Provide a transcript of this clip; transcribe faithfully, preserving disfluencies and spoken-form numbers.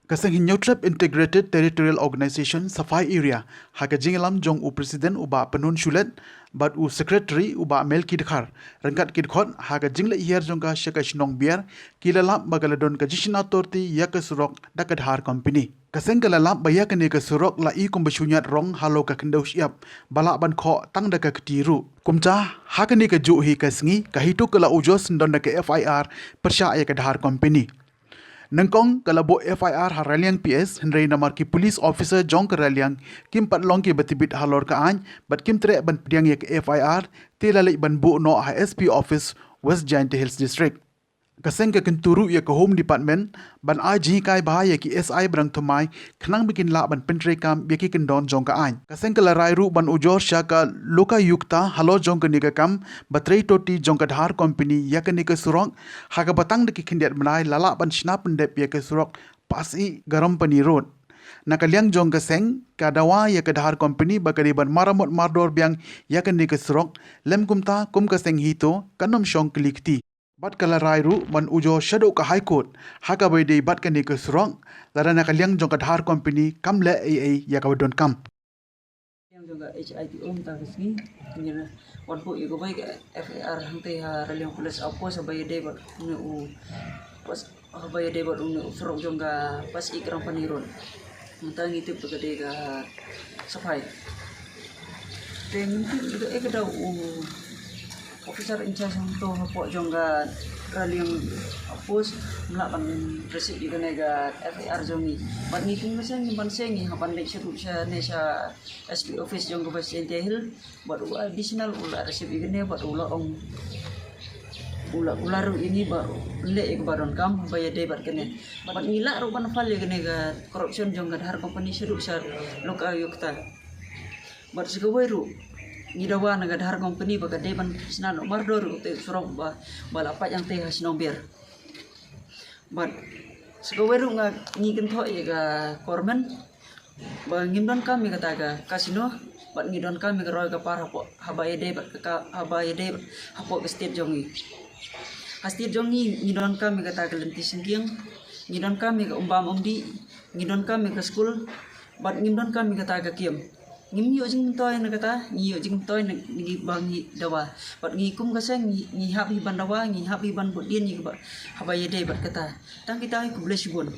Ka seng Hynñiewtrep Integrated Territorial Organization Safai Area, ha ka jingïalam jong u President u Bah Pynnun Shulet bad u Secretary u Bah Melki Dkhar, ryngkat ki dkhot ha ka jingleit hiar jong ka sha ka shnong Biar, ki la lap ba ka la don ka jingshna torti ïa ka surok da ka Dhar Company. Ka seng ka la lap ba ïa kane ka surok la i kum ba shu ñiad rong halor ka khyndew shyiap, ba lah ban khoh tang da ka kti ruh. Kumta, ha kane kajuh hi ka sngi, ka HITO ka la ujor syndon da ka F I R pyrshah ïa ka Dhar Company. Nyngkong ka la buh F I R ha Raliang P S, hynrei namar ki police officer jong ka Raliang kim pat long kiba tbit halor ka aiñ bad kim treh ban pdiang ïa ka F I R, te la leit ban buh noh ha S P office West Jaintia Hills District. Ka seng ka kyntu ruh ïa ka Home Department ban ai jinghikai bha ïa ki S I ba dang thymmai, khnang ba kin lah ban pyntreikam ïa ki kyndon jong ka aiñ. Ka seng ka la rai ruh ban ujor sha ka Lokayukta halor jong kane ka kam ba trei torti jong ka Dhar Company ïa kane ka surok, ha kaba tang da ki khyndiat bnai la lah ban shna pyndep ïa ka surok Pasih Garampani Road. Na ka liang jong ka seng, ka dawa ïa ka Dhar Company ba ka dei ban maramot mardor biang ïa kane ka surok, lym kumta kum ka seng HITO kan ym shong kli kti. Bad ka la rai ruh ban ujor shaduh ka High Court ha kaba ïadei bad kane ka surok, lada na ka liang jong ka Dhar Company kam leh ei ei ïa kaba donkam. Liang jong ka HITO mynta ka sngi, ngi la wan buh ïa kawei ka F I R hangtei ha Raliang Police Outpost haba ïadei bad une u, haba ïadei bad une u surok jong ka Pasih Garampani Road. Mynta ngi tip ba ka dei ka Safai. Te ngi tip ba ka dei ka daw u officer in charge hangto hapoh jong ka Raliang Outpost, ym lah ban receive ïa kane ka F I R jong ngi. Bad ngi kum ka seng ngi ban seng ngi hap ban leit shaduh shane sha S P office jong ka West Jaintia Hills. Bad u additional u la receive ïa kane bad u la ong, u la, u la ruh ïa ngi ba leh ïa kaba donkam haba ïadei bad kane. Bad ngi lah ruh ban file ïa kane ka corruption jong ka Dhar Company shaduh sha Lokayukta. Bad sa kawei ruh, ngi dawa na ka Dhar Company ba ka dei ban shna noh mardor ïa utei u surok ba, ba la pait hangtei ha shnong Biar. Bad sa kawei ruh nga, ngi kynthoh ïa ka government ba ngim donkam ïa kata ka casino, bad ngi donkam ïa ka roi ka par hapoh, haba ïadei bad ka, ka, haba ïadei bad hapoh ka state jong ngi. Ha state jong ngi, ngi donkam ïa kata ka lynti syngkiang, ngi donkam ïa ka umbam umdih, ngi donkam ïa ka skul, bad ngim donkam ïa kata ka kem. Ngim ïoh jingmyntoi na kata, ngi ïoh jingmyntoi na, na kiba ngi dawa. Bad ngi kum ka seng ngi, ngi hap hi ban dawa, ngi hap hi ban bud dien ïa kiba, haba ïadei bad kata. Tang kita hi khublei shibun.